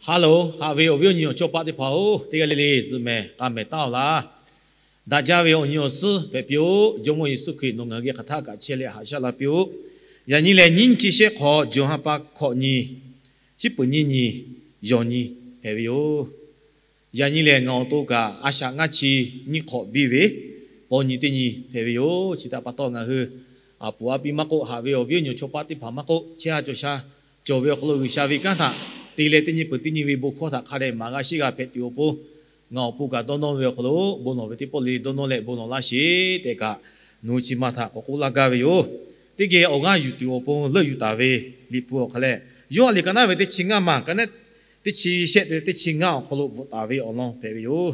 Hello, haꞈ ve awˬ viˉ awˬ nyi awˬ chawˇ paˆ teˇ hpaˍ-oˬ, teˇ g'aˇ le le zuhꞈ mehˍ k'a mehˍ taˉ-oˬ laˇ. Daꞈ jaˇ ve awˬ nyi awˬ suhˉ hpehꞈ piˇ-oˆ. Jawˇmawˇ Yeˍsuˆ Hkriꞈ nawˬ ngaˬ hui geh hk'aˬ htaˆ kaꞈ chehˇ leh haꞈ shaˉ la piˇ-oˆ. Yaꞈ nyi lehˬ, nyiˇ chi shehˆ hk'awꞈ, June ha pa hkawꞈ nyi, shiˉ peuˍ nyiˇ nyi, yawˬ nyi hpehꞈ ve yoˬ. Yaꞈ nyi lehˬ, ngaˬ awˬ to kaꞈ a shaꞈ ngaˇ chi nyiˇ hk'awꞈ biˇ ve paw nyi teˇ nyi hpehꞈ ve yoˬ. Chi htaꞈ pa taw, ngaˬ hui a puˍ a pi maˇ k'oˆ, haꞈ ve awˬ viˉ awˬ nyi awˬ chawˇ paˆ teˇ hpaˍ maˇ k'oˆ, chehˇ ha cawˬ sha cawˬ ve awˬ hk'aw lo G'uiˬsha ve kanˉ htaꞈ te leh teˇ nyi peuˬ teˇ nyi ve bon hkawˇ htaꞈ hk'a dehꞈ maˍ g'a sheˆ g'a hpehꞈ tuˬ awˬ pon, ngaˬ awˬ pon kaꞈ dawˇ nawˇ ve awˬ hk'aw lo bon lawˬ ve teˇ pawˆ le dawˇ nawˇ leh bon lawˬ laˇ sheˍ tehꞈ kaꞈ, nawˬ hui chi ma htaꞈ k'awꞈ k'oˆ laˇ gaˇ ve yoˬ. Teˇ geh awˬ g'aˇ yuˬ tuˬ awˬ pon leuˆ yuˬ taˍ ve Liꞈ hpu awˬ hk'a leh, Yoˇhanˬ liꞈ ka naˉ ve teˇ chi ngaˇ maˬ ka naˉ teˇ chi shehˆ te teˇ chi ngaˇ awˬ hk'aw lo bvuhꞈ taˍ ve awˬ lawn hpehꞈ ve yoˬ.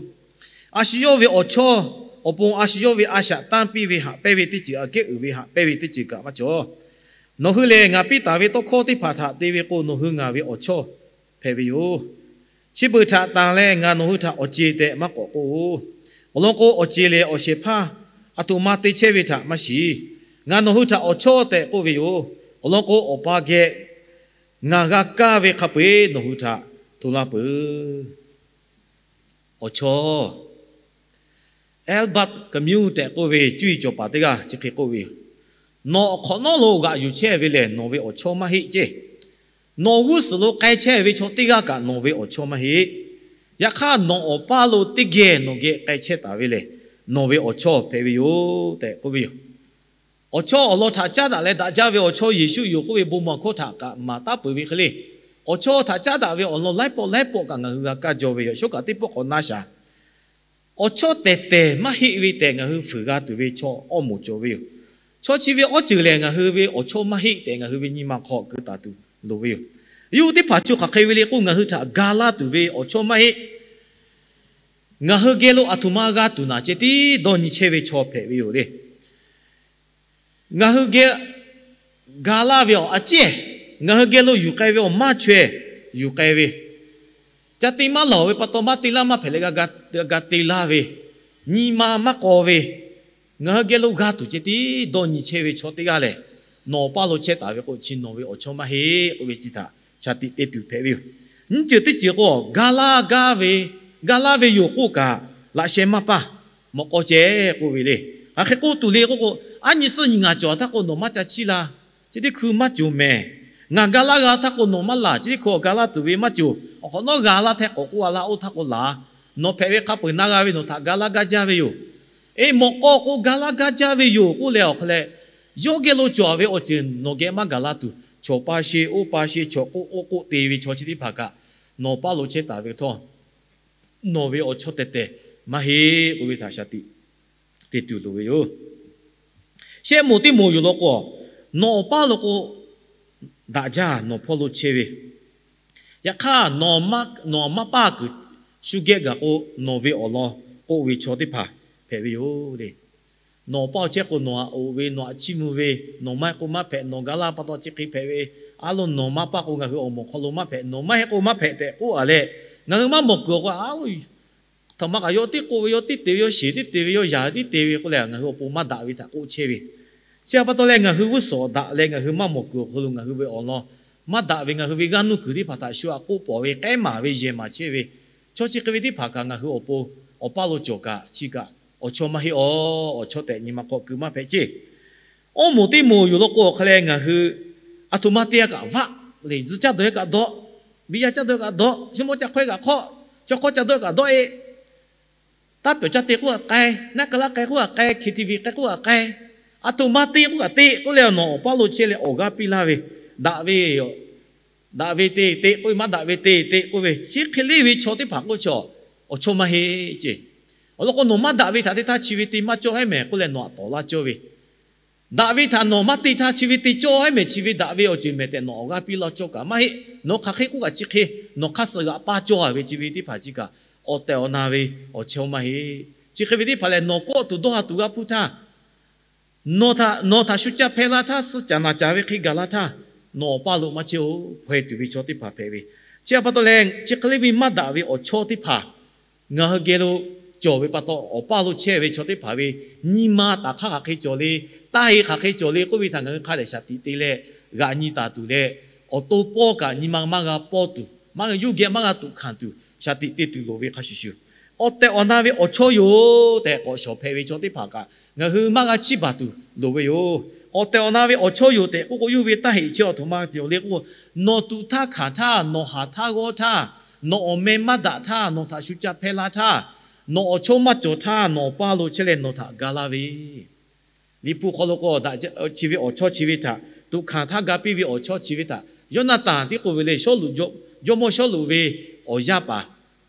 A shu yawˇ ve awˬ chawˇ awˬ pon a shu yawˇ ve a shaꞈ tanˇ piˇ ve haꞈ pehnˇ ve teˇ ceuˬ aꞈ kehˉ uiˍ ve haꞈ pehnˇ ve teˇ ceuˬ kaꞈ maˇ cawˬ. Nawˬ hui lehˬ ngaˬ piˇ taˍ ve tawˇ hkawˇ teˇ hpaˍ htaꞈ te ve k'o, nawˬ hui ngaˬ ve awˬ chawˇ hpehꞈ ve yoˬ. Chi beuꞈ htaꞈ tanˬ leh ngaˬ nawˬ hui htaꞈ awˬ ceˬ tehꞈ maˇ k'awꞈ k'oˆ-oˬ. Awˬ lawn k'o, awˬ ceˬ lehˬ awˬ shehˍ hpaˇ aˬ htoꞈ ma te chehˇ ve htaꞈ maˇ shiˍ. Ngaˬ nawˬ hui htaꞈ awˬ chawˇ tehꞈ k'oˆ ve yoˬ. Awˬ lawn k'o, Awˬ pa geh ngaˬ g'a kaˇ ve hk'a peu-eˬ nawˬ hui htaꞈ hto laˇ peuˬ. Awˬ chawˇ Albert Camus tehꞈ k'oˆ ve cuˇ yiˍ cawˬ paˍ teˇ g'aˇ chi hk'e k'oˆ ve yoˬ. Nawˬ awˬ hk'awꞈ nawˉ lo g'aꞈ yuˬ chehˇ ve lehˬ, nawˬ ve awˬ chawˇ maˇ heˆ ceˇ. Nawˬ g'uˇ suhˍ lo k'ai chehˇ ve chaw teˇ g'aˇ kaꞈ nawˬ ve awˬ chawˇ maˇ heˆ. Yaꞈ hk'aˇ, nawˬ awˬ paˇ lo teˇ geh nawˬ geh k'ai chehˇ taˍ ve lehˬ, nawˬ ve awˬ chawˇ hpehꞈ ve yoˬ tehꞈ k'oˆ ve yoˬ. Awˬ chawˇ awˬ lawn htaꞈ caˉ daꞈ leh daꞈ jaˇ ve awˬ chawˇ Yeˍsuˆ yoˬ k'oˆ ve bon maˬ hkawˇ htaꞈ kaꞈ maˍ taˉ peuˬ ve hk'e le, awˬ chawˇ htaꞈ caˉ daꞈ ve awˬ lawn laiˉ pawˆ laiˉ pawˆ kaꞈ ngaˬ hui g'a kaˇ jaw ve yoˬ. Sho kaꞈ teˇ pawˆ k'awꞈ na shaˍ. Awˬ chawˇ tehˬ tehˬ maˇ heˆ ve tehꞈ ngaˬ hui fuiˍ g'a tuˬ ve chaw awˇ moˍ cawˬ ve yoˬ. Chaw chi ve awˬ ceuˬ lehˬ, ngaˬ hui ve awˬ chawˇ maˇ heˆ tehꞈ ngaˬ hui ve nyi ma hk'aw keu taˍ tuˬ loˍ ve yoˬ. Yawˇ hui teˇ hpaˍ chi hk'aˬ hk'e ve le k'o, ngaˬ hui htaꞈ ga laˇ tuˬ ve awˬ chawˇ maˇ heˆ. Ngaˬ hui geh lo aˬ htoꞈ ma g'a tuˬ naˍ ceh tiˉ dawˇ nyi chehˇ ve chaw hpehꞈ ve yoˬ le. Ngaˬ hui geh ga laˇ ve awˬ a ciˉ, ngaˬ hui geh lo yuˬ k'ai ve awˬ maˇ chaweh yuˬ k'ai ve, ca te maˇ laˬ ve pa taw maˇ te laˇ maˇ hpehꞈ leh g'a te laˇ ve, nyi ma maˇ k'aw ve, ngaˬ hui geh lo g'a tuˬ ceh tiˉ dawˇ nyi chehˇ ve chaw teˇ g'aˇ lehˬ, nawˬ awˬ paˇ lo chehˇ taˍ ve k'o, chi nawˬ ve awˬ chawˇ maˇ heˆ k'oˆ ve chi htaꞈ shaˍ tiꞈ te tuˬ hpehꞈ ve yoˬ. Nyiˇ ceuˬ teˇ ceuˬ k'o, ga laˇ gaˇ ve, ga laˇ ve yoˬ k'oˆ kaꞈ, laꞈ sheh maˇ paˇ, mawꞈ k'aw ceh k'oˆ ve le. Hk'aˬ hk'e k'oˆ tuˬ le k'oˆ k'o, aˉ nyi suhˉ nyi ngaˬ cawˬ htaˇ k'o nawˬ maˇ ca chiˇ la, chi teˇ hkui maˇ cawˬ mehˍ. Ngaˬ ga laˇ g'a htaˇ k'o nawˬ maˇ laˬ, chi teˇ hkui awˬ ga laˇ tuˬ ve maˇ cawˬ. Awˬ hk'awꞈ nawˉ g'a laˇ hteh k'awꞈ k'oˆ a laˇ oˇ htaˇ k'o laˬ. Nawˬ hpehꞈ ve hk'a peu-eˬ na g'a ve nawˬ htaꞈ ga laˇ gaˇ jaˇ ve yoˬ. Eˬ, mawꞈ k'aw k'o ga laˇ gaˇ jaˇ ve yoˬ k'oˆ leh awˬ hk'a leh, yawˇ geh lo cawˬ ve awˬ ceuˬ nawˬ geh maˇ gaˬ la tuˬ, chaw pa sheˍ oˇ pa sheˍ chaw k'oˆ k'oˆ k'oˆ te ve chaw chi teˇ hpaˍ kaꞈ, nawˬ paˇ lo chehˇ taˍ ve htawˇ, nawˬ ve awˬ chawˇ tehˬ tehˬ maˇ heˆ k'oˆ ve htaꞈ shaˍ tiꞈ te tuˬ loˍ ve yoˬ. Shehˆ moˍ teˇ moˍ yoˬ law k'o, nawˬ awˬ paˇ lo k'o, daꞈ jaˇ nawˬ hpawˇ lo chehˇ ve, yaꞈ hk'aˇ, nawˬ maˇ paˇ kuiˬ shu geh gaˬ k'o, nawˬ ve awˬ lawn k'oˆ ve chaw teˇ hpaˍ hpehꞈ ve yoˬ le. Nawˬ awˬ paˇ awˬ chehˇ k'o, nawˬ htaꞈ oꞈ ve, nawˬ htaꞈ chiˇ mvuh ve, nawˬ maˇ heˆ k'o maˇ hpehꞈ, nawˬ ga laˇ pa taw chi hk'e hpehꞈ ve, a lo nawˬ maˇ paˇ k'o ngaˬ hui awˬ moˍ hk'aw lo maˇ hpehꞈ, nawˬ maˇ heˆ k'o maˇ hpehꞈ tehꞈ k'oˆ a leh, ngaˬ hui maˇ mawˬ kuiˬ awˬ k'o, a, aˬ htoꞈ ma kaꞈ yawˇ tiˉ k'oˆ ve, yawˇ tiˉ te ve, yawˇ sheˍ tiˉ te ve, yawˇ yaꞈ tiˉ te ve k'oˆ leh, ngaˬ hui awˬ pon maˇ daꞈ ve htaꞈ k'oˆ chehˇ ve. Chi htaꞈ pa taw leh, ngaˬ hui g'uˇ suhˍ daꞈ leh ngaˬ hui maˇ mawˬ kuiˬ awˬ hk'aw lo ngaˬ hui ve awˬ lawn maˇ daꞈ ve, ngaˬ hui ve g'aˇ nuˇ kuiˬ teˇ hpaˍ htaꞈ shu htaꞈ k'oˆ pawˍ ve, k'ehˉ maˍ ve, yehˬ maˍ chehˇ ve, chaw chi hk'e ve teˇ hpaˍ kaꞈ ngaˬ hui awˬ pon awˬ paˇ lo cawˬ kaꞈ, chi kaꞈ awˬ chawˇ maˇ heˆ a, awˬ chawˇ tehꞈ nyi ma hk'aw keu maˇ hpehꞈ ceˇ. Awˇ moˍ teˇ moˍ yoˬ law k'o, awˬ hk'a leh ngaˬ hui aˬ htoꞈ ma te a kaꞈ vaˆ le, tzuhˬ caˇ dawˬ e kaꞈ dawˆ, biˇ yaˇ caˇ dawˬ e kaꞈ dawˆ, shu mawˇ ca hk'awehˇ kaꞈ hk'awˆ, chaw hk'awˇ ca dawˬ e kaꞈ dawˆ e, taˇ pyawˬ caˇ te k'oˆ kaꞈ k'ai, naˆ ka laˇ k'ai k'oˆ kaꞈ k'ai, K T V k'ai k'oˆ kaꞈ k'ai, aˬ htoꞈ ma te k'oˆ kaꞈ te k'oˆ leh, nawˬ awˬ paˇ lo chehˇ leh awˬ g'aˇ piˇ laˇ ve, daꞈ ve daꞈ ve te te k'oˆ ve, maˇ daꞈ ve te te k'oˆ ve, chi hk'e leˇ ve chaw teˇ hpaˍ k'oˆ chaw, awˬ chawˇ maˇ heˆ ceˇ. Awˬ lawn k'o, nawˬ maˇ daꞈ ve htaꞈ te htaˇ chi ve te maˇ cawˇ heˉ mehˍ k'oˆ leh nawˬ htaꞈ tawˍ laˇ cawˇ ve, daꞈ ve htaꞈ nawˬ maˇ te htaˇ chi ve te cawˇ heˉ mehˍ, chi ve daꞈ ve awˬ ceuˬ mehˍ tehꞈ nawˬ awˬ g'aˇ piˇ laˇ cawˇ kaꞈ maˇ heˆ. Nawˬ hk'aˬ hk'e k'oˆ kaꞈ chi hk'e, nawˬ hk'aˇ suh g'aꞈ paˇ cawˇ a ve chi ve teˇ hpaˍ chi kaꞈ, awˬ tehˬ awˬ na ve awˬ chawˇ maˇ heˆ. Chi hk'e ve teˇ hpaˍ lehˬ, nawˬ kawˆ tuˬ dawˇ ha tuˬ g'a hpuˇ htaˇ, nawˬ htaꞈ, nawˬ htaꞈ shu ca hpehˇ la htaˇ, suh caˍ naˍ caˍ ve hk'e gaˬ la htaˇ, nawˬ awˬ paˇ lo maˇ chehˇ-oˬ, hpaw e tuˬ ve chaw teˇ hpaˍ hpehꞈ ve. Chi htaꞈ pa taw leh, chi hk'e leˇ ve maˇ daꞈ ve awˬ chawˇ teˇ hpaˍ ngaˬ hui geh lo cawˬ ve pa taw, awˬ paˇ lo chehˇ ve chaw teˇ hpaˍ ve nyi ma taˍ hk'aˇ hk'aˬ hk'e cawˬ le, taˇ e hk'aˬ hk'e cawˬ le k'oˆ ve htaꞈ ngaˬ hui hk'a dehꞈ shaˍ tiꞈ te leh, g'aꞈ nyi taˍ tuˬ leh, awˬ to pawˇ kaꞈ nyi ma maˇ g'a pawˇ tuˬ, maˇ g'a yuˇ geh maˇ g'a tuꞈ hkanˍ tuˬ, shaˍ tiꞈ te tuˬ loˍ ve hk'a shuˍ shuˍ, awˬ tehˬ awˬ na ve awˬ chawˇ yoˬ tehꞈ k'awꞈ shawˍ hpehꞈ ve chaw teˇ hpaˍ kaꞈ ngaˬ hui maˇ g'a chiˇ baˬ tuˬ loˍ ve yoˬ. Awˬ tehˬ awˬ na ve awˬ chawˇ yoˬ tehꞈ k'oˆ k'o, yawˇ ve taˇ heꞈ chi awˬ htoꞈ ma te awˬ le k'o, nawˬ tuꞈ htaˇ hkanˍ htaˇ, nawˬ haˍ htaˇ g'awˇ htaˇ, nawˬ awˬ meh maˇ daꞈ htaˇ, nawˬ htaꞈ shu ca hpehˇ laˇ htaˇ, nawˬ awˬ chawˇ maˇ cawˬ htaˇ, nawˬ awˬ paˇ lo chehˇ leh nawˬ htaꞈ ga laˇ ve Liꞈ hpu hk'aw lo k'o, chi ve awˬ chawˇ chi ve htaꞈ, tuꞈ hkanˍ htaˇ ga piˇ ve awˬ chawˇ chi ve htaꞈ Yoˇnaˍtanˍ tiˉ k'oˆ ve le. Sawˉluꞈ, jawˇmawˇ Sawˉluꞈ ve awˬ yaˇ paˍ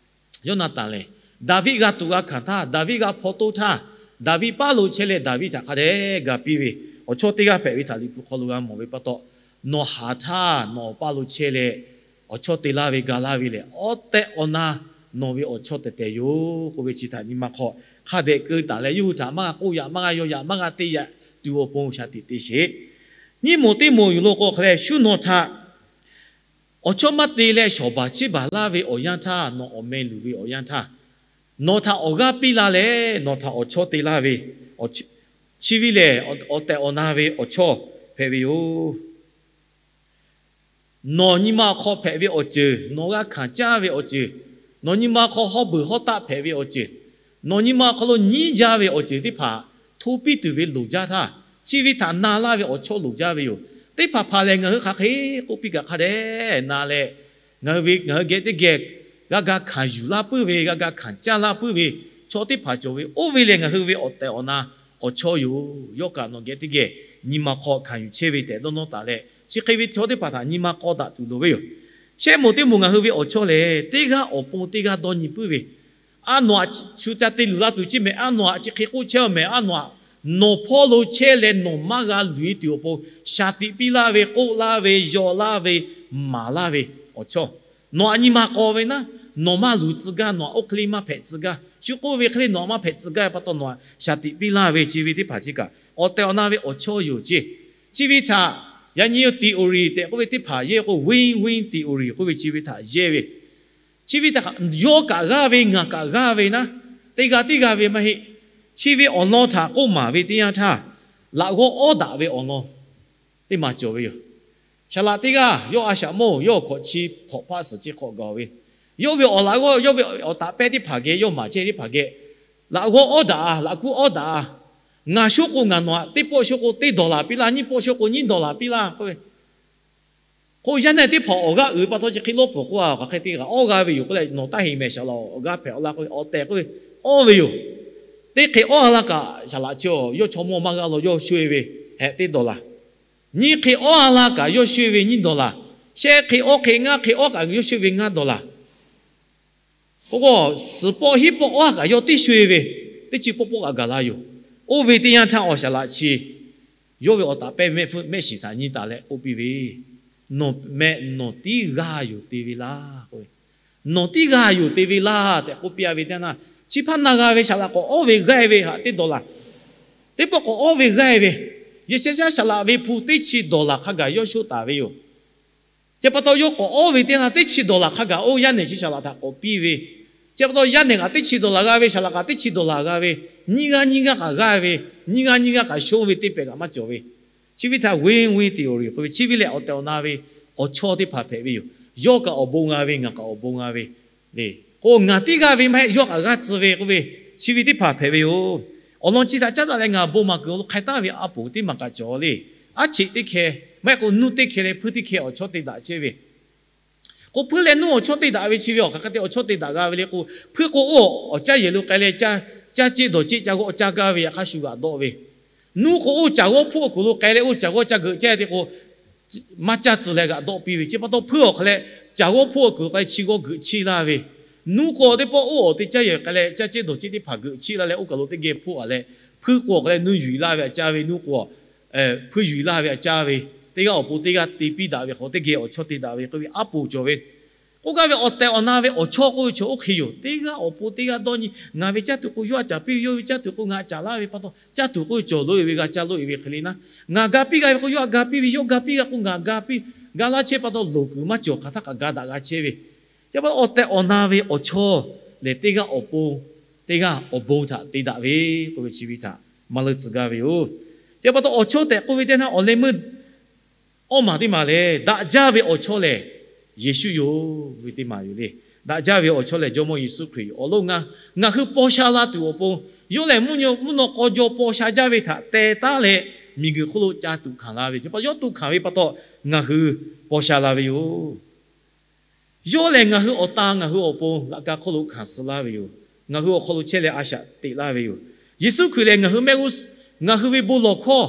Yoˇnaˍtanˍ lehˬ, Daˍviˆ g'a tuꞈ g'a hkanˍ htaˇ, Daˍviˆ g'a hpaw toˇ htaˇ, Daˍviˆ paˇ lo chehˇ leh Daˍviˆ htaꞈ hk'a dehꞈ ga piˇ ve awˬ chawˇ teˇ g'aˇ hpehꞈ ve htaꞈ Liꞈ hpu hk'aw lo g'a mawˬ ve pa taw, nawˬ haˍ htaˇ nawˬ awˬ paˇ lo chehˇ leh awˬ chawˇ te laˇ ve ga laˇ ve lehˬ, awˬ tehˬ awˬ na nawˬ ve awˬ chawˇ tehˬ tehˬ yoˬ k'oˆ ve chi htaꞈ nyi ma hk'aw hk'a dehꞈ keu taˍ leh, yawˇ hui htaꞈ maˇ g'a k'oˆ yaꞈ, maˇ g'a yaw yaꞈ, maˇ g'a te yaꞈ tuˬ awˬ pon shaˍ tiꞈ te sheˍ. Nyiˇ moˍ teˇ moˍ yuˬ lo k'o hk'a leh, shu nawˬ htaꞈ awˬ chawˇ maˇ te leh shawˍ baˬ chiˇ baˬ laˇ ve awˬ yanˇ htaˇ, nawˬ awˬ meh luˬ ve awˬ yanˇ htaˇ, nawˬ htaꞈ awˬ g'aˇ piˇ la leh nawˬ htaꞈ awˬ chawˇ te laˇ ve chi ve lehˬ, awˬ tehˬ awˬ na ve awˬ chawˇ hpehꞈ ve yoˬ. Nawˬ nyi ma awˬ hk'aw hpehꞈ ve awˬ ceuˬ, nawˬ g'a hkanˍ caˇ ve awˬ ceuˬ, nawˬ nyi ma awˬ hk'aw hawˉ beuˬ hawˉ taˆ hpehꞈ ve awˬ ceuˬ, nawˬ nyi ma awˬ hk'aw lo nyiˉ jaˇ ve awˬ ceuˬ teˇ hpaˍ hto piˇ tuˬ ve loˍ jaˇ htaˇ, chi ve htaꞈ na laˇ ve awˬ chawˇ loˍ jaˇ ve yoˬ. Teˇ hpaˍ hpaˍ lehˬ, ngaˬ hui hk'aˬ hk'e k'oˆ piˇ kaꞈ hk'a dehꞈ na leh, ngaˬ hui ve ngaˬ hui geh teˇ geh g'a ga hkanˍ yuˬ laˇ puiˉ ve, g'a ga hkanˍ caˇ laˇ puiˉ ve chaw teˇ hpaˍ cawˬ ve, oˇ ve lehˬ ngaˬ hui ve awˬ tehˬ awˬ na awˬ chawˇ yoˬ. Yawˇ kaꞈ nawˬ geh teˇ geh nyi ma hk'aw hkanˍ yuˬ chehˇ ve tehꞈ dawˇ nawˇ taˍ leh, chi hk'e ve chaw teˇ hpaˍ htaꞈ nyi ma k'aw daꞈ tuˬ loˍ ve yoˬ. Shehˆ moˍ teˇ moˍ ngaˬ hui ve awˬ chawˇ lehˬ, teˇ g'aˇ awˬ pon teˇ g'aˇ dawˇ nyi puiˉ ve, a nawˬ htaꞈ shu ca te luˬ la tuˬ ceˇ mehˍ, a nawˬ htaꞈ chi hk'e k'oˆ chehˇ a mehˍ, a nawˬ htaꞈ nawˬ hpawˇ lo chehˇ leh nawˬ maˇ g'a luˬ e tuˬ awˬ pon shaˍ tiꞈ piˇ laˇ ve, k'oˆ laˇ ve, yaw laˇ ve, maˍ laˇ ve awˬ chawˇ, nawˬ htaꞈ nyi ma k'aw ve naˉ, nawˬ maˇ luˬ tcuh gaˇ, nawˬ htaꞈ oˇ hk'e le maˇ hpehꞈ tcuh gaˇ, shu k'oˆ ve hk'e le nawˬ htaꞈ maˇ hpehꞈ tcuh gaˇ ve pa taw nawˬ htaꞈ shaˍ tiꞈ piˇ laˇ ve chi ve teˇ hpaˍ chi kaꞈ awˬ tehˬ awˬ na ve awˬ chawˇ yoˬ ceˇ. Chi ve htaꞈ yaꞈ nyi theory tehꞈ k'oˆ ve teˇ hpaˍ yehˇ k'o, win-win theory k'oˆ ve chi ve htaꞈ yehˇ ve, chi ve htaꞈ yawˇ kaꞈ g'aˇ ve, ngaˬ kaꞈ g'aˇ ve naˉ, teˇ g'aˇ teˇ g'aˇ ve maˇ heˆ. Chi ve awˬ lawn htaꞈ k'oˆ maˍ ve teˇ yanˇ htaˇ, laꞈ g'awˇ awˉ daꞈ ve awˬ lawn teˇ ma cawˬ ve yoˬ. Saˍ laꞈ teˇ g'aˇ yawˇ a shaꞈ mawˇ yawˇ hkawꞈ chi htawnˍ hpaˆ suhˍ chi hk'awꞈ gaˬ ve, yawˇ ve awˬ laꞈ g'awˇ, yawˇ ve awˬ taꞈ pehˇ teˇ hpaˍ geh yawˇ maˍ chehˇ teˇ hpaˍ geh, laꞈ g'awˇ awˉ daꞈ a, laꞈ kuˉ awˉ daꞈ a, ngaˬ sho k'o ngaˬ nawˬ htaꞈ teˇ pawˆ sho k'o teˇ dawˬ laˬ piˇ laˇ, nyiˇ pawˆ sho k'o nyiˇ dawˬ laˬ piˇ laˇ k'oˆ ve, k'o yaˇ nehˬ teˇ hpaˍ awˬ g'aˇ uiˍ ve pa taw chi hk'e lawˇ pfuhˍ k'oˆ a, hk'aˬ hk'e te kaꞈ awˉ g'a ve yoˬ k'oˆ leh, nawˬ taˇ heˍ mehˍ saˍ laꞈ awˬ g'aˇ hpehꞈ awˬ laˇ k'oˆ ve, awˬ tehˬ k'oˆ ve, awˉ ve yoˬ. Teˇ hk'e awˉ a laˇ kaꞈ saˍ laꞈ chi yawˇ chaw mawˇ maˇ g'aˇ law yawˇ sho e ve hehꞈ teˇ dawˬ laˬ. Nyiˇ hk'e awˉ a laˇ kaꞈ yawˇ sho e ve nyiˇ dawˬ laˬ. Shehˆ hk'e awˉ hk'e ngaˇ hk'e awˉ kaꞈ yawˇ sho e ve ngaˇ dawˬ laˬ. K'o k'o, suhˍ pawˆ hinˉ pawˆ awˉ a kaꞈ yawˇ teˇ sho e ve, teˇ chi pawˆ pawˆ kaꞈ gaˬ la yoˬ. Oˇ ve teˇ yanˇ htaˇ awˬ saˍ laꞈ chi yawˇ ve awˬ taꞈ pehˇ ve mehˆ shiˍ htaꞈ nyi taˍ leh k'oˆ piˇ ve, Nawˬ meh nawˬ tiˉ g'aˇ yoˬ te ve laˇ k'oˆ ve, nawˬ tiˉ g'aˇ yoˬ te ve laˇ tehꞈ k'oˆ piˇ a ve teˇ yanˇ, chi hpaˇ na g'a ve saˍ laꞈ k'awꞈ awˉ ve g'aˇ ve htaꞈ teˇ dawˬ laˬ. Teˇ pawˆ k'awꞈ awˉ ve g'aˇ ve, yehˬ shehˍ shaˉ saˍ laꞈ ve hpu teˇ chi dawˬ laˬ hk'a gaˬ yawˇ sho taˍ ve yoˬ. Chi pa taw yawˇ k'awꞈ awˉ ve teˇ yanˇ teˇ chi dawˬ laˬ hk'a gaˬ oˇ yaˇ nehˬ chi saˍ laꞈ htaꞈ k'awꞈ piˇ ve, chi pa taw yaˇ nehˬ kaꞈ teˇ chi dawˬ laˬ g'a ve, saˍ laꞈ kaꞈ teˇ chi dawˬ laˬ g'a ve, nyiˇ g'aˇ nyiˇ g'aˇ kaꞈ g'aˇ ve, nyiˇ g'aˇ nyiˇ g'aˇ kaꞈ shonˇ ve teˇ pehˍ kaꞈ maˇ cawˬ ve. Chi ve htaꞈ win-win theory k'oˆ ve, chi ve lehˬ awˬ tehˬ awˬ na ve awˬ chawˇ teˇ hpaˍ hpehꞈ ve yoˬ. Yawˇ kaꞈ awˬ bon g'a ve, ngaˬ kaꞈ awˬ bon g'a ve le. K'o ngaˬ tiˉ g'aˇ ve maˇ heˆ, yawˇ kaꞈ g'aˇ tcuh ve k'oˆ ve, chi ve teˇ hpaˍ hpehꞈ ve yoˬ. Awˬ lawn chi htaꞈ caˉ daꞈ leh ngaˬ bon maˍ kuiˬ awˬ lo hk'ai taˍ ve a poˍ teˇ maˬ kaꞈ cawˬ le. Aˉ cheꞈ teˇ hkeh, maˇ heˆ k'o nuˇ teˇ hkeh leh hpuiˇ teˇ hkeh awˬ chawˇ te daꞈ chehˇ ve. K'o hpuiˇ leh nuˇ awˬ chawˇ te daꞈ ve chi ve awˬ hk'aˬ hk'e te awˬ chawˇ te daꞈ g'a ve le k'o, hpuiˇ k'o oˇ awˬ caˇ yehˬ lo k'ai leh caˇ ceˇ dawˬ ceˇ ca g'awˇ caˇ gaˇ ve yaꞈ hk'aˇ shu g'aꞈ dawˆ ve, nuˇ k'o oˇ caˬ g'awˇ hpfuhˆ awˬ kuiˬ lo k'ai leh oˇ caˬ g'awˇ ca geuꞈ caˇ te k'o, maˇ caˇ tcuh leh g'aꞈ dawˆ piˇ ve. Chi pa taw hpuiˇ awˬ hk'aˬ leh caˬ g'awˇ hpfuhˆ awˬ kuiˬ lo k'ai chi g'awˇ geuꞈ chiˇ laˇ ve, nuˇ k'o teˇ pawˆ oˇ awˬ te caˇ yehˬ k'ai leh caˇ ceˇ dawˬ ceˇ teˇ hpaˍ geuꞈ chiˇ laˇ leh oˇ kaˬ lo teˇ geh hpfuhˆ a leh, hpuiˇ k'o awˬ hk'aˬ leh nuˇ yuˬ laˇ ve aꞈ caˇ ve, nuˇ k'o hpuiˇ yuˬ laˇ ve aꞈ caˇ ve, teˇ g'aˇ awˬ pon teˇ g'aˇ te piˇ daꞈ ve hk'aw teˇ geh awˬ chawˇ te daꞈ ve k'oˆ ve a poˍ cawˬ ve. K'oˆ gaˇ ve awˬ tehˬ awˬ na ve awˬ chawˇ k'oˆ ve chaw oˇ hk'e yoˬ. Teˇ g'aˇ awˬ pon teˇ g'aˇ dawˇ nyi, ngaˬ ve caˇ tuˬ k'o yawˇ a caˍ piˇ ve, yawˇ ve caˇ tuˬ k'o ngaˬ a caˍ laˇ ve pa taw, caˇ tuˬ k'oˆ ve cawˬ lo e ve g'a caˇ lo e ve hk'e le naˉ, ngaˬ ga piˇ g'a ve k'o yawˇ a ga piˇ ve, yawˇ ga piˇ g'a k'o ngaˬ ga piˇ, ga laˇ chehˇ pa taw loˍ kuiˬ maˇ cawˬ hk'aˬ htaˇ kaꞈ ga daꞈ g'a chehˇ ve. Chi pa taw awˬ tehˬ awˬ na ve awˬ chawˇ lehˬ teˇ g'aˇ awˬ pon, teˇ g'aˇ awˬ bon htaꞈ te daꞈ ve k'oˆ ve chi ve htaꞈ maˇ leuˆ tcuh gaˇ ve yoˬ. Chi pa taw awˬ chawˇ tehꞈ k'oˆ ve teˇ naˉ awˬ leh meuˇ awˇ maˬ teˇ maˬ lehˬ, daꞈ jaˇ ve awˬ chawˇ lehˬ, Yeˍsuˆ yoˬ ve teˇ maˬ yoˬ le. Daꞈ jaˇ ve awˬ chawˇ lehˬ, Jawˇmawˇ Yeˍsuˆ Hkriꞈ yoˬ. Awˬ lawn ngaˬ hui paw sha la tuˬ awˬ pon, yawˇ lehˬ mvuhˇ naw k'aw jaw paw sha jaˇ ve htaꞈ teh taˉ leh, miˬguiˬ hk'oˆ lo ca tuꞈ hkanˍ la ve, yawˇ tuꞈ hkanˍ ve pa taw, ngaˬ hui paw sha la ve yoˬ. Yawˇ lehˬ ngaˬ hui awˬ tan ngaˬ hui awˬ pon laꞈ ka hk'oˆ lo hkanˍ suh laˇ ve yoˬ. Ngaˬ hui awˬ hk'aw lo chehˇ leh a shaꞈ teꞈ laˇ ve yoˬ. Yeˍsuˆ Hkriꞈ lehˬ ngaˬ hui mehˆ g'uˇ, ngaˬ hui ve bon lawˬ hkawˇ,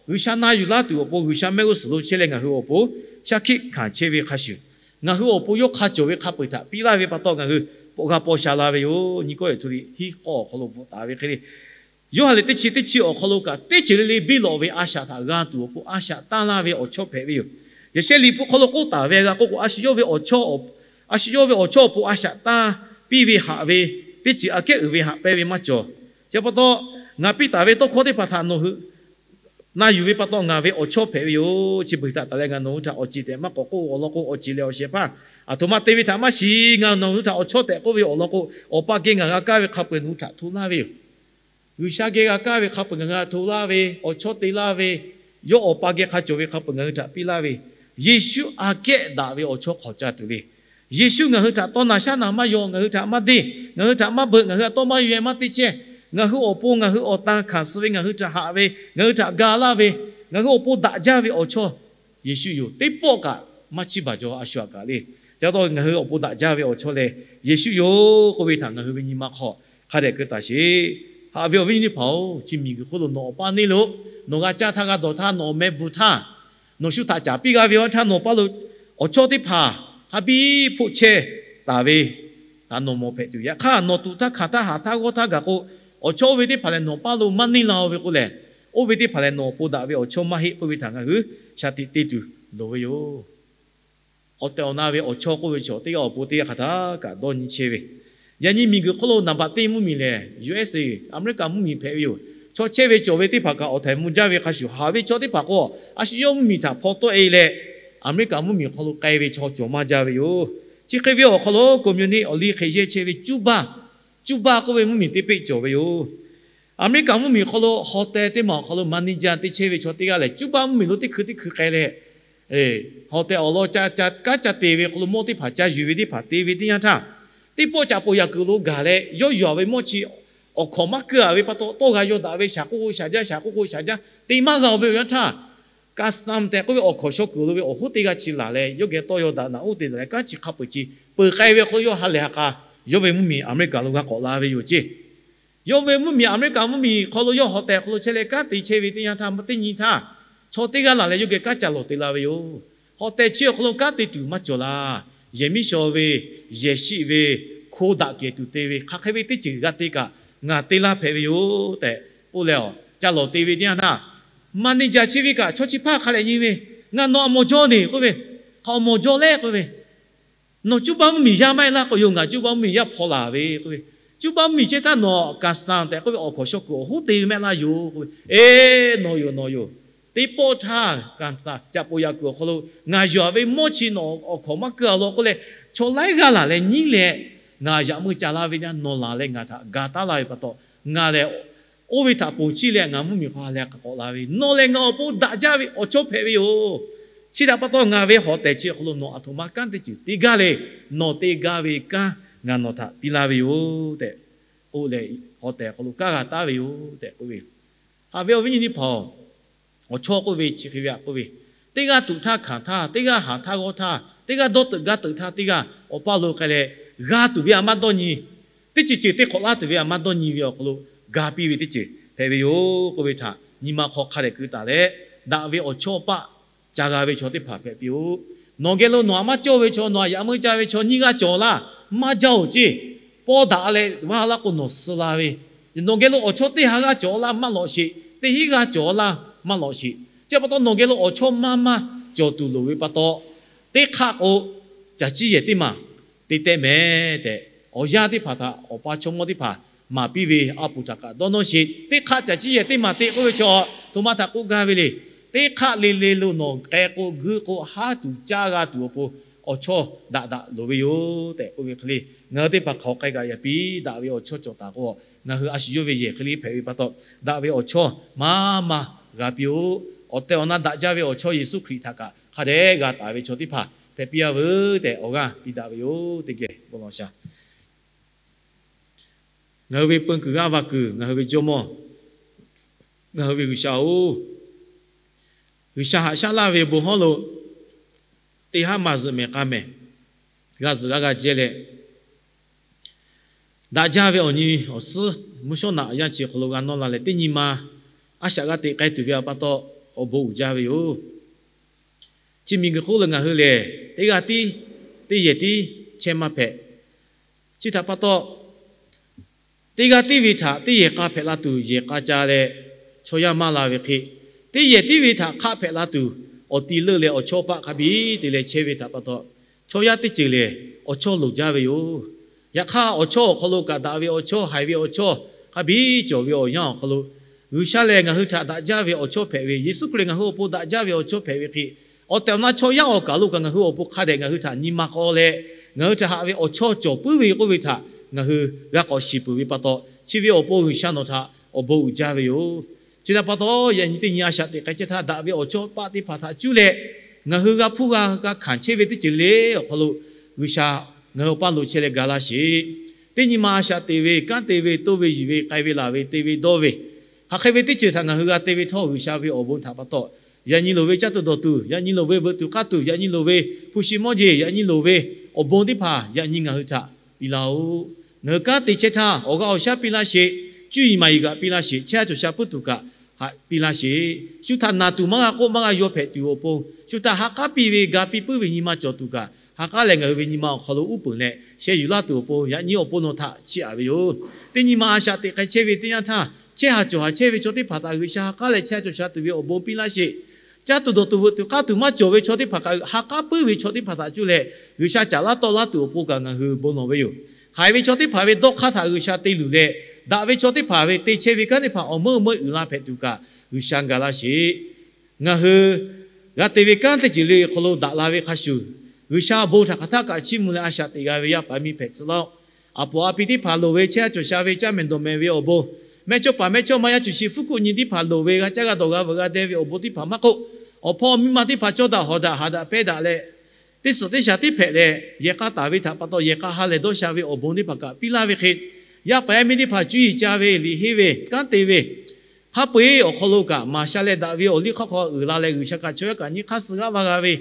G'uiˬsha na yuˬ laˇ tuˬ awˬ pon G'uiˬsha mehˆ g'uˇ suhˍ lo chehˇ leh ngaˬ hui awˬ pon shaˉ hkiˆ hkanˍ chehˇ ve hk'a shuˍ, ngaˬ hui awˬ pon yawˇ hk'a cawˬ ve hk'a peu-eˬ htaꞈ piˇ laˇ ve pa taw, ngaˬ hui pawꞈ g'a paw sha la ve yoˬ. Nyi kawˆ lehˬ, htu liꞈ hiˉ k'awˇ awˬ hk'aw lo bvuhꞈ taˍ ve hk'e le, Yoˇhanˬ lehˬ teˇ chi teˇ chi awˬ hk'aw lo kaꞈ, teˇ ceuˬ le le biˇ lawꞈ ve a shaꞈ htaꞈ g'a tuˬ awˬ pon a shaꞈ tanˇ laˇ ve awˬ chawˇ hpehꞈ ve yoˬ. Yaꞈ sheh Liꞈ hpu hk'aw lo k'oˆ taˍ ve g'a k'oˆ k'o, a shu yawˇ ve awˬ chawˇ awˬ pon a shaꞈ tanˇ piˇ ve haꞈ ve, teˇ ceuˬ aꞈ kehˉ uiˍ ve haꞈ pehnˇ ve maˇ cawˬ. Chi pa taw, ngaˬ piˇ taˍ ve tawˇ hkawˇ teˇ hpaˍ htaꞈ nawˬ hui na yuˬ ve pa taw, ngaˬ ve awˬ chawˇ hpehꞈ ve yoˬ. Chi beuꞈ htaꞈ taˍ leh ngaˬ nawˬ hui htaꞈ awˬ ceˬ tehꞈ maˇ k'awꞈ k'oˆ, awˬ lawn k'o, awˬ ceˬ leh awˬ shehˍ hpaˇ aˬ htoꞈ ma te ve htaꞈ maˇ shiˍ. Ngaˬ nawˬ hui htaꞈ awˬ chawˇ tehꞈ k'oˆ ve yoˬ. Awˬ lawn k'o, Awˬ pa geh ngaˬ g'a kaˇ ve hk'a peu-eˬ nawˬ hui htaꞈ hto laˇ ve yoˬ. G'uiˬsha geh g'a kaˇ ve hk'a peu-eˬ ngaˬ hui htaꞈ hto laˇ ve, awˬ chawˇ te laˇ ve, yawˇ Awˬ pa geh hk'a cawˬ ve hk'a peu-eˬ ngaˬ hui htaꞈ piˇ laˇ ve, Yeˍsuˆ aꞈ kehˉ daꞈ ve awˬ chawˇ hk'awꞈ ca tuˬ le. Yeˍsuˆ ngaˬ hui htaꞈ tawˇ na shaˉ na maˇ yaw, ngaˬ hui htaꞈ maˇ deˇ, ngaˬ hui htaꞈ maˇ beuꞈ, ngaˬ hui htaꞈ tawˇ maˇ yaw-e maˇ te chehˇ, ngaˬ hui awˬ pon ngaˬ hui awˬ tan hkanˍ suh ve, ngaˬ hui htaꞈ haꞈ ve, ngaˬ hui htaꞈ ga laˇ ve, ngaˬ hui awˬ pon daꞈ jaˇ ve awˬ chawˇ Yeˍsuˆ yoˬ. Teˇ pawˆ kaꞈ maˇ chiˇ baˬ jaw a shu aꞈ kaꞈ le. Ca taw ngaˬ hui awˬ pon daꞈ jaˇ ve awˬ chawˇ lehˬ Yeˍsuˆ yoˬ k'oˆ ve htaꞈ ngaˬ hui ve nyi ma hk'aw hk'a dehꞈ keu taˍ sheˍ. Haꞈ ve awˬ viˉ nyi teˇ hpaˍ-oˬ, chi miˬguiˬ hk'oˆ lo nawˬ awˬ paˇ neˇ lo, nawˬ g'a caˇ htaˇ g'a dawˬ htaˇ nawˬ awˬ meh bvuhˬ htaˇ, nawˬ shu htaꞈ caˍ piˇ g'a ve awˬ htaˇ nawˬ paˇ lo awˬ chawˇ teˇ hpaˍ hk'a biˇ hpoˆ chehˇ taˍ ve htaꞈ nawˬ mawˬ hpehꞈ tuˬ, yaꞈ hk'aˇ nawˬ tuꞈ htaˇ hkanˍ htaˇ haꞈ htaˇ g'awˇ htaˇ gaˬ k'o, awˬ chawˇ oˇ ve teˇ hpaˍ lehˬ nawˬ paˇ lo maˇ neˇ la-o ve k'o lehˬ, oˇ ve teˇ hpaˍ lehˬ nawˬ awˬ pon daꞈ ve awˬ chawˇ maˇ heˆ k'oˆ ve htaꞈ ngaˬ hui shaˍ tiꞈ te tuˬ loˍ ve yoˬ. Awˬ tehˬ awˬ na ve awˬ chawˇ k'oˆ ve chaw teˇ g'aˇ awˬ pon teˇ g'aˇ hk'aˬ htaˇ kaꞈ dawˇ nyi chehˇ ve, yaꞈ nyi miˬguiˬ hk'oˆ lo naˍ baꞈ teˇ mvuhˇmiˬ lehˬ U S A, Aˍmeˍriˆkaˍ mvuhˇmiˬ hpehꞈ ve yoˬ. Chaw chehˇ ve cawˬ ve teˇ hpaˍ kaꞈ awˬ htaiˍ mvuh jaˇ ve hk'a shuˍ, haꞈ ve chaw teˇ hpaˍ k'o, a shu yawˇ mvuhˇmiˬ htaꞈ hpaw tawˆ-e leh, Aˍmeˍriˆkaˍ mvuhˇmiˬ hk'aw lo k'ai ve chaw cawˬ maˇ jaˇ ve yoˬ. Chi hk'e ve awˬ hk'aw lo communist awˬ liˇ hk'e yehˇ chehˇ ve Cuˇbaˇ, Cuˇbaˇ k'oˆ ve mvuhˇmiˬ teˇ peˆ cawˬ ve yoˬ. Aˍmeˍriˆkaˍ mvuhˇmiˬ hk'aw lo hotel teˇ maˬ awˬ hk'aw lo manager te chehˇ ve chaw teˇ g'aˇ lehˬ, Cuˇbaˇ mvuhˇmiˬ lo teˇ hkui teˇ hkui k'ai leh, hotel awˬ lawn kanˉ ca te ve hk'aw lo mawˇ teˇ hpaˍ ca yuˬ ve teˇ hpaˍ te ve teˇ yanˇ htaˇ, teˇ pawˆ caꞈ poˬ yaꞈ kuiˬ lo gaˬ leh yawˇ yuˬ-a ve mawˇ chi awˬ hkawnˍ maˇ keu-a ve pa taw, tawˇ g'a yaw daꞈ ve shaˍ k'oˆ k'o shaˍ jaˇ, shaˍ k'oˆ k'o shaˍ jaˇ te maˇ g'a-o ve awˬ yanˇ htaˇ, customs tehꞈ k'oˆ ve awˬ hkawnˍ shaw kuiˬ lo ve awˬ hoˉ teˇ g'aˇ chi laˬ leh, yawˇ geh tawˇ yaw daꞈ naꞈ uˉ te daꞈ leh kanˉ chi hk'a peu-eˬ chi peuˬ k'ai ve hk'aw lo yawˇ ha lehˬ ha k'a, yawˇ ve mvuhˇmiˬ Aˍmeˍriˆkaˍ lo g'a k'awꞈ la ve yoˬ ceˇ. Yawˇ ve mvuhˇmiˬ Aˍmeˍriˆkaˍ mvuhˇmiˬ hk'aw lo yawˇ hotel hk'aw lo chehˇ leh kanˉ te chehˇ ve teˇ yanˇ htaˇ, teˇ nyi htaˇ, chaw teˇ g'aˇ laˬ leh yawˇ geh kanˉ ca lawˬ te la ve yoˬ. Hotel chi awˬ hk'aw lo kanˉ te tuˬ maˇ cawˬ laˇ. Yehˬ miˉ shaw ve, yehˬ shiˆ ve, hko daꞈ kehˬ tuˬ te ve, hk'aˬ hk'e ve teˇ ceuˬ g'a te kaꞈ ngaˬ te laˇ hpehꞈ ve yoˬ tehꞈ k'oˆ leh, ca lawˬ te ve teˇ yanˇ htaˇ, manager chi ve kaꞈ chaw chi hpaˇ hk'a lehˬ nyi ve, Ngaˬ nawˬ aˬ mawˬ jaw neˬ k'oˆ ve, Hk'aˬ awˬ mawˬ jaw leh k'oˆ ve, Nawˬ Cuˇbaˇ mvuhˇmiˬ yaˇ maˇ heˆ laˇ k'o, yoˬ, ngaˬ Cuˇbaˇ mvuhˇmiˬ yaˇ hpaw laˬ ve k'oˆ ve, Cuˇbaˇ mvuhˇmiˬ chehˇ htaˇ nawˬ customs tehꞈ k'oˆ ve awˬ hkawnˍ shaw kuiˬ awˬ hoˉ te ve mehˆ laˇ yoˬ k'oˆ ve, Eˬ, nawˬ yoˬ, nawˬ yoˬ. Teˇ pawˆ htaˇ customs caꞈ poˬ yaꞈ kuiˬ awˬ hk'aw lo ngaˬ yuˬ-a ve mawˇ chi nawˬ awˬ hkawnˍ maˇ keu-a law k'oˆ leh, chaw laiˉ g'aˇ laˬ leh nyiˉ leh ngaˬ yaꞈ meuˇ ca laˇ ve yaˇ nawˬ laˬ leh ngaˬ htaꞈ ga taˉ laˇ ve pa taw, ngaˬ lehˬ oˇ ve htaꞈ ponˬ chiˇ leh ngaˬ mvuhˇmiˬ hk'aw ha leh k'awꞈ la ve, nawˬ lehˬ ngaˬ awˬ pon daꞈ jaˇ ve awˬ chawˇ hpehꞈ ve yoˬ. Chi htaꞈ pa taw ngaˬ ve hotel chi awˬ hk'aw lo nawˬ aˬ htoꞈ ma kanˉ teˇ ceuˬ te gaˇ le. Nawˬ te gaˇ ve kanˉ ngaˬ nawˬ htaꞈ piˇ laˇ ve yoˬ tehꞈ k'oˆ leh, hotel hk'aw lo kanˉ g'a taˉ ve yoˬ tehꞈ k'oˆ ve. Haꞈ ve awˬ viˉ nyi teˇ hpaˍ-oˬ, awˬ chawˇ k'oˆ ve chi hk'e ve aꞈ k'oˆ ve, teˇ g'aˇ tuꞈ htaˇ hkanˍ htaˇ, teˇ g'aˇ haˍ htaˇ g'awˇ htaˇ, teˇ g'aˇ dawˇ teuꞈ gaˇ teuꞈ htaˇ, teˇ g'aˇ awˬ paˇ lo k'ai leh g'a tuˬ ve aꞈ maˇ dawˇ nyi, teˇ ceuˬ ceuˬ te hk'awꞈ laˇ tuˬ ve aꞈ maˇ dawˇ nyi ve awˬ hk'aw lo ga piˇ ve teˇ ceuˬ hpehꞈ ve yoˬ k'oˆ ve htaꞈ nyi ma hk'aw hk'a dehꞈ keu taˍ leh, daꞈ ve awˬ chawˇ paˆ ca g'a ve chaw teˇ hpaˍ hpehꞈ piˇ-oˆ. Nawˬ geh lo nawˬ aꞈ maˇ cawˇ ve chaw, nawˬ aꞈ yaꞈ meuˇ ca ve chaw nyiˇ g'aˇ cawˬ laˇ, maˇ jaˇ-oˬ ceˇ. Pawˇ daꞈ leh vaˇ laˇ k'o nawˬ suh la ve, nawˬ geh lo awˬ chawˇ teˇ ha g'aˇ cawˬ laˇ maˇ lawꞈ sheˍ, teˇ hinˉ g'aˇ cawˬ laˇ maˇ lawꞈ sheˍ. Chi pa taw nawˬ geh lo awˬ chawˇ maˇ maˇ cawˬ tuˬ loˍ ve pa taw, teˇ hk'aˆ k'o caˬ ciˇ yehˬ teˇ maˬ te teh mehˍ tehꞈ, awˬ yanˇ teˇ hpaˍ htaꞈ awˬ pa chaw mawˇ teˇ hpaˍ maˍ piˇ ve a puˍ htaꞈ kaꞈ dawˇ nawˇ sheˍ. Teˇ hk'aˆ caˬ ciˇ yehˬ teˇ maˬ te k'oˆ ve chaw, aˬ htoꞈ ma htaꞈ k'oˆ gaˇ ve le. Teˇ hk'aˆ le le lo nawˬ k'ai k'o guiˇ k'o haˉ tuˬ caˇ g'a tuˬ awˬ pon awˬ chawˇ daꞈ daꞈ loˍ ve yoˬ tehꞈ k'oˆ ve hk'e le, ngaˬ hui teˇ hpaˍ hk'aˬ hk'e kaꞈ yaꞈ piˇ daꞈ ve awˬ chawˇ cawˬ taˍ k'o, ngaˬ hui a shu yawˇ ve yehˬ hk'e le hpehꞈ ve pa taw, daꞈ ve awˬ chawˇ maˇ maˇ g'a piˇ-oˆ. Awˬ tehˬ awˬ na daꞈ jaˇ ve awˬ chawˇ Yeˍsuˆ Hkriꞈ htaꞈ kaꞈ hk'a dehꞈ g'a taˍ ve chaw teˇ hpaˍ hpehꞈ piˇ-a veuˬ tehꞈ awˬ g'aˇ piˇ daꞈ ve yoˬ. Teˇ geh bon lawˬ shaˍ. Ngaˬ hui ve peun kuiˬ g'aˇ va kuiˬ, ngaˬ hui ve Jawˇmawˇ, ngaˬ hui ve G'uiˬsha-oˬ, G'uiˬsha haꞈ shaˉ laˇ ve bon hawˉ lo teˇ haˉ maˇ zuhꞈ mehˍ k'a mehˍ, g'a zuhꞈ g'a g'a jehˇ leh, daꞈ jaˇ ve awˬ nyi awˬ suhˉ mvuhˇ shawˉ naꞈ yanˇ chi hk'aw lo g'a nawˇ la leh, teˇ nyi ma a shaꞈ g'a teꞈ k'ai tuˬ ve pa taw, awˬ bon uiˍ jaˇ ve yoˬ. Chi miˬguiˬ hk'oˆ lo ngaˬ hui lehˬ, teˇ g'aˇ tiˉ, teˇ yehˬ tiˉ chehˇ maˇ hpehꞈ. Chi htaꞈ pa taw, teˇ g'aˇ tiˉ ve htaꞈ teˇ yehˬ k'a hpehꞈ la tuˬ yehˬ k'a ca leh, chaw yaˇ maˇ la ve hk'e, teˇ yehˬ tiˉ ve htaꞈ hk'aˆ hpehꞈ la tuˬ awˬ ti leuˆ leh awˬ chawˇ paˆ hk'a biˇ te leh chehˇ ve htaꞈ pa taw, chaw yaˇ teˇ ceuˬ lehˬ awˬ chawˇ loˍ jaˇ ve yoˬ. Yaꞈ hk'aˇ, awˬ chawˇ awˬ hk'aw lo kaꞈ daꞈ ve awˬ chawˇ, haiˬ ve awˬ chawˇ, hk'a biˇ cawˬ ve awˬ yanˇ awˬ hk'aw lo, G'uiˬsha lehˬ ngaˬ hui htaꞈ daꞈ jaˇ ve awˬ chawˇ hpehꞈ ve, Yeˍsuˆ Hkriꞈ ngaˬ hui awˬ pon daꞈ jaˇ ve awˬ chawˇ hpehꞈ ve hk'e, awˬ tehˬ awˬ na chaw yaˇ awˬ kaˬ lo kaꞈ ngaˬ hui awˬ pon hk'a dehꞈ ngaˬ hui htaꞈ nyi ma k'aw leh, ngaˬ hui htaꞈ haꞈ ve awˬ chawˇ cawˬ puiˉ ve k'oˆ ve htaꞈ ngaˬ hui g'a k'awꞈ shiˍ peuˬ ve pa taw, chi ve awˬ pon G'uiˬsha nawˬ htaꞈ awˬ bon uiˍ jaˇ ve yoˬ. Chi htaꞈ pa taw, yaꞈ nyi teˇ nyi a shaꞈ teꞈ k'ai chehˇ htaˇ, daꞈ ve awˬ chawˇ paˆ teˇ hpaˍ htaꞈ cuˇ leh, ngaˬ hui g'a hpuˇ g'a g'a hkanˍ chehˇ ve teˇ ceuˬ le awˬ hk'aw lo, G'uiˬsha ngaˬ hui awˬ paˇ lo chehˇ leh ga laˇ sheˍ. Teˇ nyi ma a shaꞈ teꞈ ve, kanˉ te ve, toˇ ve, yiˬ ve, k'ai ve, laˬ ve, te ve, dawˇ ve, hk'aˬ hk'e ve teˇ ceuˬ htaꞈ ngaˬ hui g'a te ve htawˇ, G'uiˬsha ve awˬ bon htaꞈ pa taw, yaꞈ nyi loˍ ve caˇ tuˬ dawˬ tuˬ, yaꞈ nyi loˍ ve veuꞈ tuˬ k'aˇ tuˬ, yaꞈ nyi loˍ ve hpu shi mawˇ jeˬ, yaꞈ nyi loˍ ve awˬ bon teˇ hpaˍ yaꞈ nyi ngaˬ hui htaꞈ piˇ laˇ-oˆ. Ngaˬ hui kanˉ te chehˇ htaˇ, awˬ g'aˇ awˬ shaˉ piˇ laˇ sheˍ. Cuˇ yiˍ maˍ yiˍ kaꞈ piˇ laˇ sheˍ. Chehˇ sha cawˬ sha puiˉ tuˬ kaꞈ haꞈ piˇ laˇ sheˍ. Shu htaꞈ naˬ tuˬ maˇ g'a k'oˆ, maˇ g'a yaw hpehꞈ tuˬ awˬ pon, shu htaꞈ ha k'aˉ piˇ ve, ga piˇ puiˉ ve nyi ma cawˬ tuˬ kaꞈ, ha k'aˉ leh ngaˬ hui ve nyi ma awˬ hk'aw lo uˉ peunˍ leh sheh yuˬ laˇ tuˬ awˬ pon, yaꞈ nyi awˬ pon nawˬ htaꞈ chiˇ aꞈ ve yoˬ. Teˇ nyi ma a shaꞈ teꞈ k'ai chehˇ ve teˇ yanˇ htaˇ, chehˇ ha cawˬ ha chehˇ ve chaw teˇ hpaˍ htaꞈ G'uiˬsha ha k'aˉ leh chehˇ sha cawˬ sha tuˬ ve awˬ bon piˇ laˇ sheˍ. Caˇ tuˬ dawˬ tuˬ veuꞈ tuˬ k'aˇ tuˬ maˇ cawˬ ve chaw teˇ hpaˍ kaꞈ, ha k'aˉ puiˉ ve chaw teˇ hpaˍ htaꞈ cuˇ leh G'uiˬsha caˍ laˇ tawˆ laˇ tuˬ awˬ pon kaꞈ ngaˬ hui bon lawˬ ve yoˬ. Haiˬ ve chaw teˇ hpaˍ ve dawˇ hk'aˇ htaꞈ G'uiˬsha te luˬ leh, daꞈ ve chaw teˇ hpaˍ ve te chehˇ ve kanˉ teˇ hpaˍ awˬ meuˇ meuˇ uiˍ la hpehꞈ tuˬ kaꞈ G'uiˬsha ga laˇ sheˍ. Ngaˬ hui g'a te ve kanˉ teˇ ceuˬ le awˬ hk'aw lo daꞈ la ve hk'a shuˍ, G'uiˬsha bon htaꞈ hk'aˬ htaˇ kaꞈ chiˇ mvuh leh a shaꞈ teꞈ g'a ve yaˇ paˍ yaˇ miˇ hpehꞈ tcuh laˇ-oˆ. A poˍ a pi teˇ hpaˍ loˍ ve chehˇ sha cawˬ sha ve caˇ mehˍ dawˬ mehˍ ve awˬ bon, mehˇchawˇ paˍ mehˇchawˇma yaˇ cuˬ shi fuˉ kuˆ nyi teˇ hpaˍ loˍ ve g'a caˇ g'a dawˬ g'a veuꞈ g'a deh ve awˬ bon teˇ hpaˍ maˇ k'oˆ, awˬ hpawˇ miˇ ma teˇ hpaˍ cawˇ daꞈ hawˍ daꞈ haꞈ daꞈ pehnˇ daꞈ leh, teˇ suhˍ teˇ shaˍ tiˉ hpehꞈ leh, yehˬ k'a taˍ ve htaꞈ pa taw yehˬ k'a ha lehˬ dawˇ sha ve awˬ bon teˇ hpaˍ kaꞈ piˇ laˇ ve hk'e, yaˇ paˍ yaˇ miˇ teˇ hpaˍ cuˇ yiˍ ca ve, liꞈ henˇ ve, kanˉ te ve, hk'a peu-eˬ awˬ hk'aw lo kaꞈ maˍ sha leh daꞈ ve awˬ liˇ hk'aw hk'aw uiˍ la leh G'uiˬsha kaꞈ chaw yaˇ kaꞈ nyi hk'aˇ suh g'aˇ va g'a ve,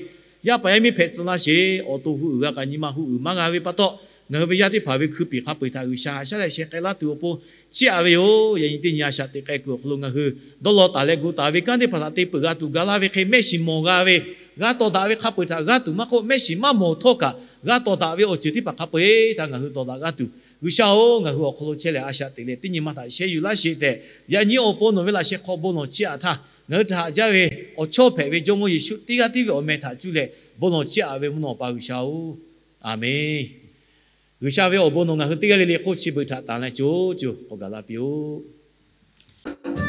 yaˇ paˍ yaˇ miˇ hpehꞈ tcuh laˇ sheˍ. Awˬ to hu uiˍ g'a kaꞈ nyi ma hu uiˍ maˇ g'a ve pa taw, ngaˬ hui ve yaˇ teˇ hpaˍ ve hkui piˍ hk'a peu-eˬ htaꞈ G'uiˬsha haꞈ shaˉ leh sheh k'ai laˇ tuˬ awˬ pon chiˇ aꞈ ve yoˬ. Yaꞈ nyi teˇ nyi a shaꞈ teꞈ k'ai kuiˬ awˬ hk'aw lo ngaˬ hui dawˇ law taˍ leh gu taˍ ve kanˉ teˇ hpaˍ htaꞈ te peuˬ g'a tuˬ ga laˇ ve hk'e, mehˆ shiˍ mawˬ g'a ve, g'a tawˍ daꞈ ve hk'a peu-eˬ htaꞈ g'aˇ tuˬ maˇ k'oˆ, mehˆ shiˍ maˇ mawˬ htawˇ kaꞈ g'a tawˍ daꞈ ve awˬ ceuˬ teˇ hpaˍ hk'a peu-eˬ htaꞈ ngaˬ hui tawˍ daꞈ g'a tuˬ, G'uiˬsha-oˬ, ngaˬ hui awˬ hk'aw lo chehˇ leh a shaꞈ teꞈ leh teˇ nyi ma htaꞈ sheh yuˬ laˇ sheˍ tehꞈ, yaꞈ nyi awˬ pon nawˬ ve laꞈ sheh hk'aw bon lawˬ chiˇ aꞈ htaˇ, ngaˬ hui htaꞈ haꞈ jaˇ ve awˬ chawˇ hpehꞈ ve Jawˇmawˇ Yeˍsuˆ teˇ g'aˇ tiˉ ve awˬ meh htaꞈ cuˇ leh bon lawˬ chiˇ aꞈ ve mvuhˇ naw awˬ pa G'uiˬsha-oˬ, Aˍmenˍ. G'uiˬsha ve awˬ bon nawˬ ngaˬ hui teˇ g'aˇ le le hk'oˆ chi beuꞈ htaꞈ tanˍ leh co co k'awꞈ gaˬ la piˇ-oˆ.